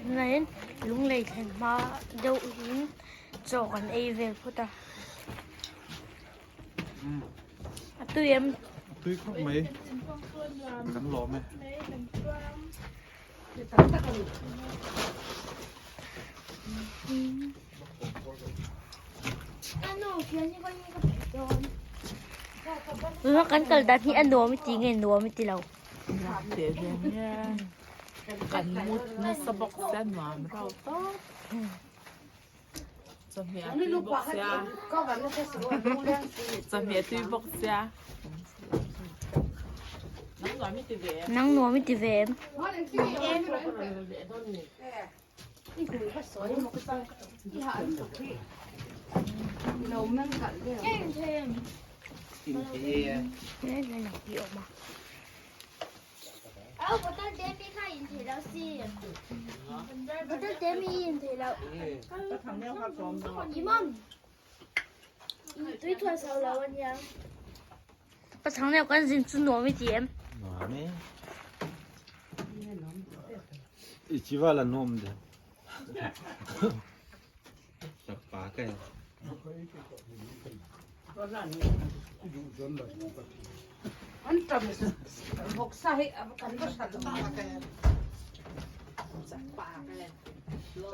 Tunah lunglei thlen hma deuh in chaw kan ei vel phawt a. A tui em? A tui khawp mai. Kan lawm e. Tuna kan kal dan hi a nuam i ti nge nuam i ti lo? Kan mut nasa bawk sia nuam rauh tawp. Chawhmeh a tui bawk sia. Chawhmeh a tui bawk sia. Nang nuam i ti ve em? Nang nuam i ti ve em? Pathang kan zin chu nuam i ti em? Nuam e. I chiva la nuam de. Pa ka. An tam vawksa hi kan va hran pa ka. Pa ka.